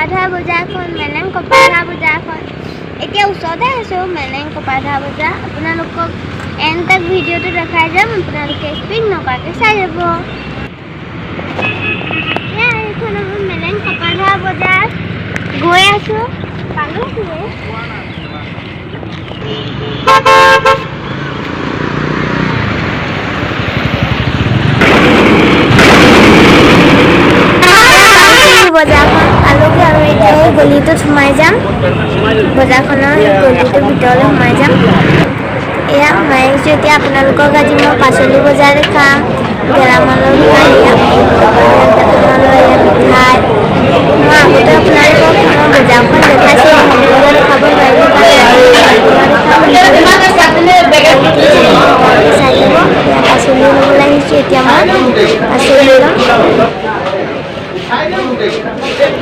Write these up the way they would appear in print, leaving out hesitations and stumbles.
কপাধৰা বজাৰখন, মেলেং কপাধৰা বজাৰখন। এতিয়া ওচৰতে আছোঁ, মেলেং কপাধৰা বজাৰ। আপোনালোকক এণ্ড তাক ভিডিঅ'টো দেখাই যাম, আপোনালোকে স্কিপ নকৰাকৈ চাই যাব। এয়া এইখন আমাৰ মেলেং কপাধৰা বজাৰ। গৈ আছোঁ, পালোহিয়ে। বজাৰখন পালোগৈ আৰু এতিয়া এই গলিটোত সোমাই যাম। বজাৰখনৰ সেই গলিটোৰ ভিতৰলৈ সোমাই যাম। এয়া সোমাই আহিছোঁ। এতিয়া আপোনালোকক আজি মই পাচলি বজাৰ দেখাম, গেলামালৰ দোকান, এয়া গেলামালৰ, এয়া মিঠাই। মই আগতে আপোনালোকক মই বজাৰখন দেখাইছোঁ, সম্পূৰ্ণ দেখাব নোৱাৰিলোঁ কাৰণে চাই যাব। এয়া পাচলি ল'বলৈ আহিছোঁ। এতিয়া মই পাচলি ল'ম।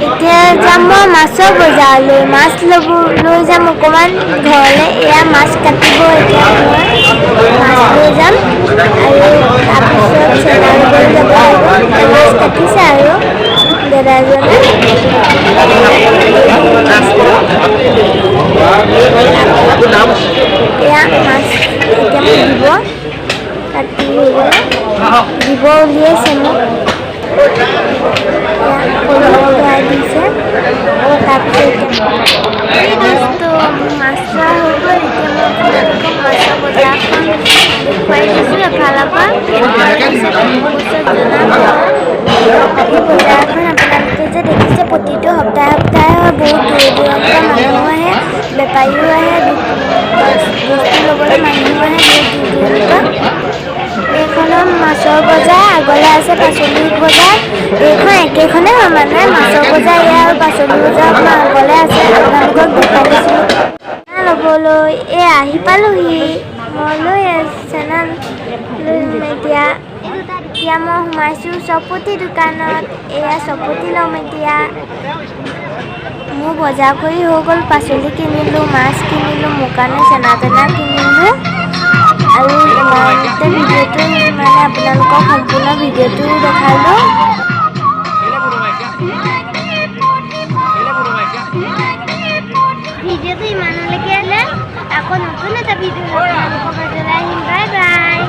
এতিয়া যাম মই মাছৰ বজাৰলৈ, মাছ ল'ব লৈ যাম অকণমান ঘৰলৈ। এয়া মাছ কাটিব। এতিয়া মই মাছ লৈ যাম আৰু তাৰপিছত চেনা ল'বলৈ যাব লাগিব। এতিয়া মাছ কাটিছে আৰু দাদাজনে মাছটো। এয়া মাছ এতিয়া মোক দিব, কাটি হৈ গ'ল, দিব উলিয়াইছে মোক। এয়া কলহত ভৰাই দিছে। তাৰপিছত এতিয়া এই দোস্ত, মাছ লোৱা হৈ গ'ল। এতিয়া মই আপোনালোকক মাছৰ বজাৰখন দেখুৱাই দিছোঁ এফালৰ পৰা। কেনেকুৱা লাগিছে কমেণ্ট বক্সত জনাব। এই বজাৰখন আপোনালোকে যে দেখিছে, প্ৰতিটো সপ্তাহে সপ্তাহে হয়। বহুত দূৰ দূৰৰ পৰা মানুহ আহে, বেপাৰীও আহে, বস্তু ল'বলৈ মানুহ আহে বহুত দূৰ দূৰণিৰ পৰা। এইখনৰ মাছৰ বজাৰ, আগলৈ আছে পাচলি বজাৰ। এইখন একেখনে হয়, মানে মাছৰ বজাৰ এয়া আৰু পাচলি বজাৰ অকণমান আগলৈ আছে। আপোনালোকক দেখুৱাই দিছিলোঁ ল'বলৈ। এই আহি পালোহি, মই লৈ চেনা লৈ। এতিয়া মই সোমাইছোঁ চপতি দোকানত। এয়া চপতি ল'ম এতিয়া। মোৰ বজাৰ কৰি হৈ গ'ল। পাচলি কিনিলোঁ, মাছ কিনিলোঁ, মোৰ কাৰণে চেনা তেনা কিনিলোঁ। আৰু ইমানতে ভিডিঅ'টো, মানে আপোনালোকক সম্পূৰ্ণ ভিডিঅ'টো দেখালোঁ। ভিডিঅ'টো ইমানলৈকে আহিলে। আকৌ নতুন এটা ভিডিঅ' আপোনালোকৰ মাজলৈ আহিম। Bye bye.